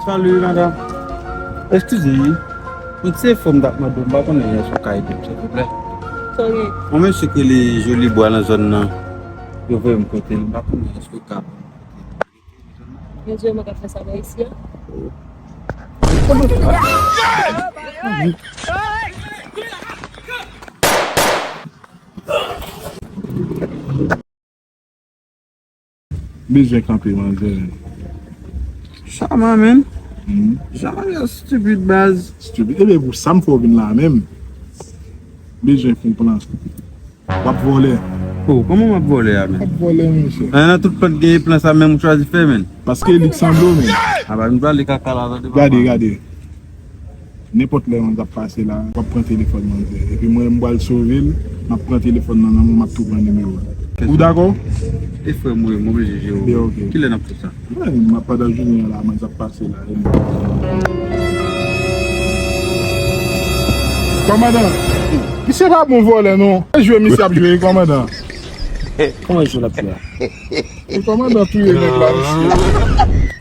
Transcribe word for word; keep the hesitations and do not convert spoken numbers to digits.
Salut, madame. Eskize, wi. Mwen se fò m t ap mande w, m pa konnen èske w ka ede m, silvouplè. Sa w gen? Yon mesye ki rele Joli Bwa nan zòn nan. Yo voye m kote l, m pa konnen èske w ka. Byen sou mwen ka fè sa nan isi a. Bezwen kanpe, manzè. Chama, menn. Hmm. Chama, yo stupid, baz. Stupid. Ebyen, pou sa m fè w vin la menm. Bezwen fè yon plan. W ap vòlè. Oh, kòman m ap vòlè a, menn? W ap vòlè, mesye. Nan tout plant gen plan sa menm ou chwazi fè, menn. Paske li sanble w, menn. A, ba, nou pale kaka la, tande, papa. Gade, gade. Nenpòt lè manzè ap pase la, w ap pran telefòn manzè. Epi mwen, m pral sove l, m ap pran telefòn nan nan men w, m ap tou pran nimewo l. Ou dakò? E frè m, wi, m oblije jere w. Byen, ok. Kilè n ap fè sa? Mwen, m ap pandan jounen an la, manzè ap pase la. Kòmandan, misye pa bon vòlè, non. E jwe misye ap jwe, kòmandan. Kòman jwe l ap fè a? E kòmandan touye nèg la, mesye.